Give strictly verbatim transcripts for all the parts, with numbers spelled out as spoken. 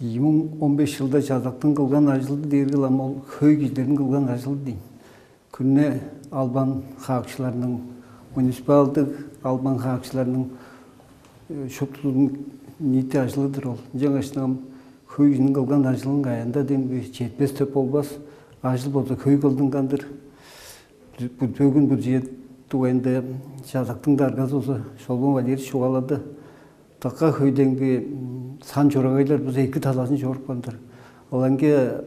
Ийи муң он беш чылда Чазактың кылган ажылы дээрге ам ол хөй кижилерниң кылган ажылы дейн. Күрүне албан хаакчыларның, муниципалдыг албан хаакчыларның шуптузунуң ниити ажылы-дыр ол. Ынчангаш ам хөй кижиниң кылган ажылын каяанда дем четпес деп болбас, ажыл болза хөй кылдынган-дыр. Бу бөгүн бюджет дугайында Чазактың даргазы болза Шолбон Валерьевич чугаалады. Дыка хөй демги сан чурагайлар бис эки талазын чорупкан-дыр. Ылаңгыя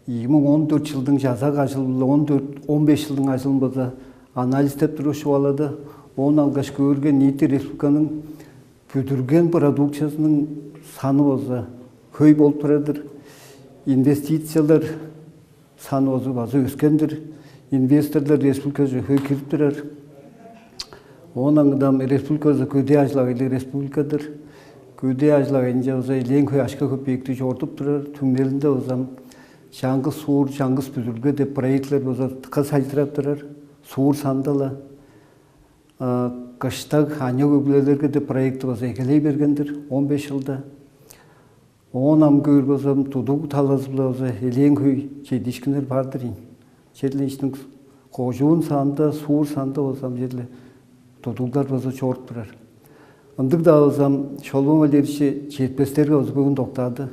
ийи муң он дөрт чылдың чазак ажылы, он дөрт он беш чылдың ажылын болза анализ деп туруш чугаалады. Оон алгаш көөрге ниити республиканың бүдүрген продукциясының саны болза хөй болуп турар-дыр. Инвестициялар саны болза база өскен-дир. Инвесторлар республикаже хөй кирип турар. Оон аңгыда ам республикавыс көдээ ажыл-агыйлыг республика-дыр. Көдээ ажыл-агыйынче болза элээн хөй акша-көпеекти чорудуп турар. Түңнелинде болза ам чаңгыс суур, чаңгыс бүдүрүлге деп проектилер болза дыка сайзырап турар. Суур санда-ла. Кыштаг аныяк өг-бүлелерге деп проекти болза эгелей берген-дир он беш чылда. Оон ам көөр болза ам тудуг талазы-биле болза элээн хөй чедиишкиннер бар-дыр ийин. Черле иштиң кожуун санда, суур санда болза ам черле тудуглар болза чоруп турар. Ындыг-даа болза ам Шолбон Валерьевич четпестерге болза бөгүн доктаады.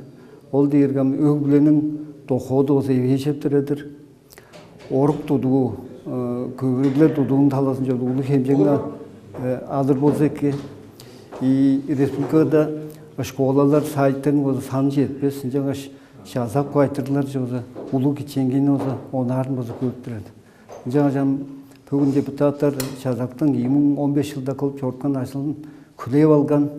Ол дээрге ам өг-бүлениң доходу болза эвээжеп турар-дыр. Орук тудуу, көвүреглер тудуунуң талазынче улуг хемчегни алыр болза эки, и республикада школалар, садиктер болза саны четпес, ынчангаш чазак квартирларже болза улуг кичээнгейни болза онаарын болза көрүп турар. Ынчангаш ам бүгүн депутаттар чазактың ийи муң он беш чылда кылып чоруткан ажылын хүлээп алган,